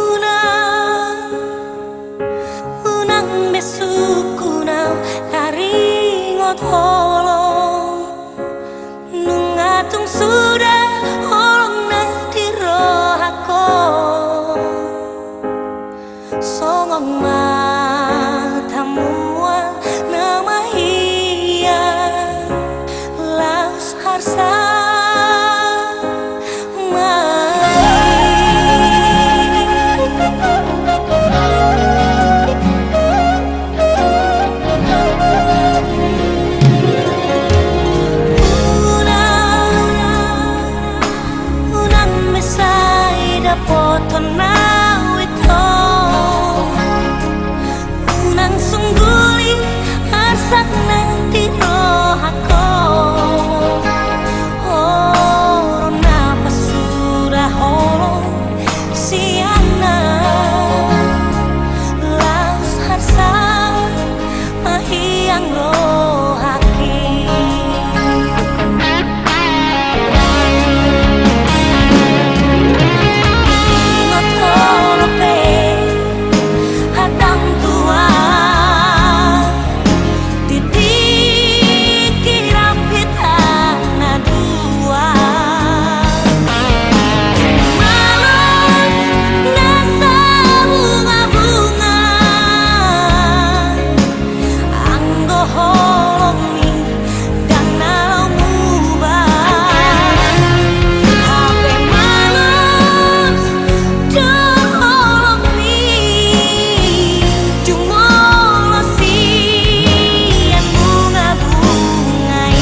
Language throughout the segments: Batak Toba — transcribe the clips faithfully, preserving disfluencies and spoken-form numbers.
Unang, unang be sungkun au taringot holong. Nunga tung suda holong na di rohangko. Songon mata mual na mahiang, laos harsa ma i. Unang, unang be sai dapothon au ito. Unang sungguli arsak na di rohangko. Holong na pasuda holong sian na, laos harsa mahiang rohangki. Ingot holong pe hata ni Tuhan, di tingki rap hita na dua. Malus na sabungabunga, anggo holongmi ndang na laho muba. Hape malus do holongmi, jumolo sian bungabunga i.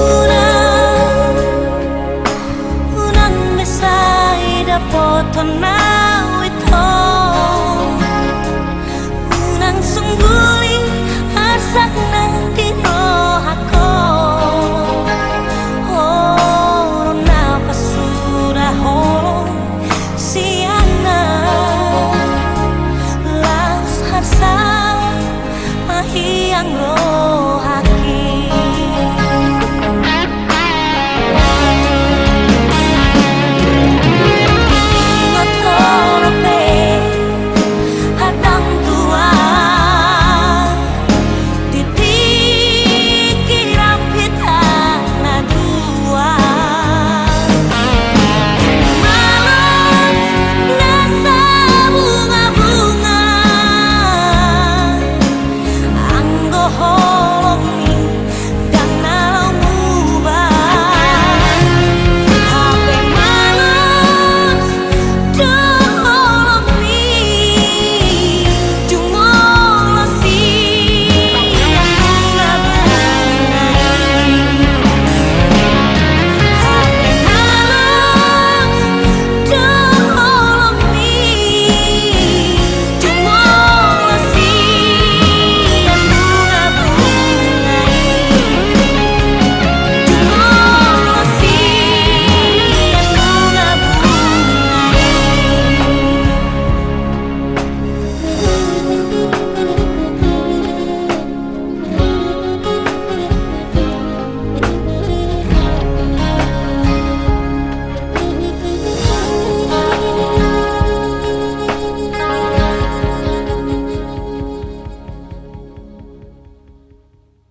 Unang, unang be sai dapothon au ito. Unang sungguli arsak na di rohangko. Holong na pasuda holong sian na, laos harsa mahiang roha.